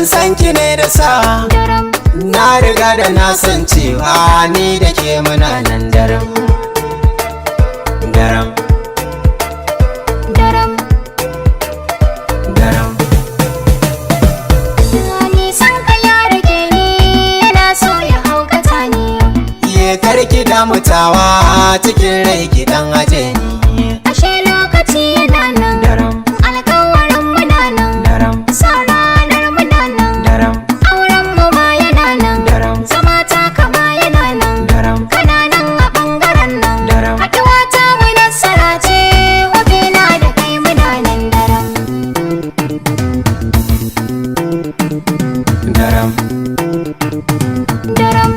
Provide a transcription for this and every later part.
Idan san ki ne da sa Daram. Na riga da na san cewa ni da ke muna nan daram. Daram. Daram. Daram. Nisan ka ya rage ni, yana so ya haukata ni. Iye karki damutawa, cikin rai ki dan aje ni. Ashe lokaci yana nan. Daram. Alkawarin muna nan. Daram. Sa ranar muna nan. Daram. Auren mu ma yana nan. Daram. Zama ta kama yana nan. Daram. Kana nan a bangaren nan. Daram. Haɗuwa ta mu nasara ce. Na da kai muna nan daram. Daram. Daram.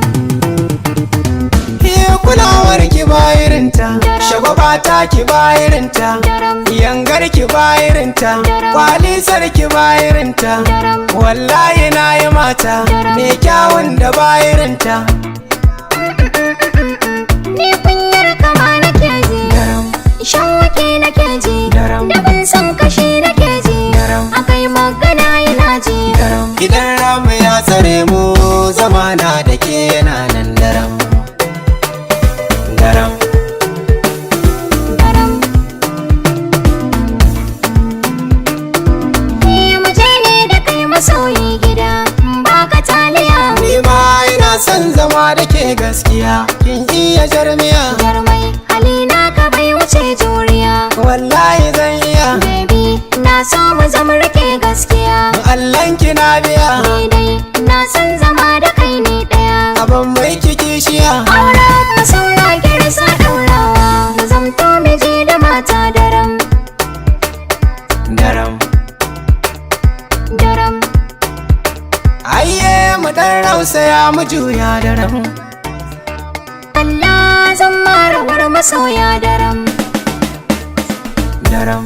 Ke kulawar ki bayirinta, shagwaba ta ki bayirinta, Daram. yangar ki bayirinta, Daram. kwalisar ki bayirinta. Daram. Wallahi na yi mata Daram. mai kyawun da bayirinta. Ni kunyar kama nake ji. Daram. Shan wake nake ji. Daram. Da ban san kashi nake ji. Daram. Akai magana yana ji. Daram. Idan ramu ya tsare mu, zamana da ke yana nan daram. Daram. Daram. Ni mu je ne da kai masoyi gida. Baka taliya. Ni ma ina son zama da ke gaskiya, kin iya jarmiya. Jarmai halina ka bai wuce juriya. Wallahi zan iya. Baby, na so mu zama rike gaskiya. Allahn ki na biya. Ni dai na san zama da kai ne daya. Abin mai kishiya. Auren mu saura girsa daurawa. Mu zamto miji da mata daram. Daram. Daram. Ayye mu dan rausaya mu juya daram. Allah zan marawar masoya daram. Daram.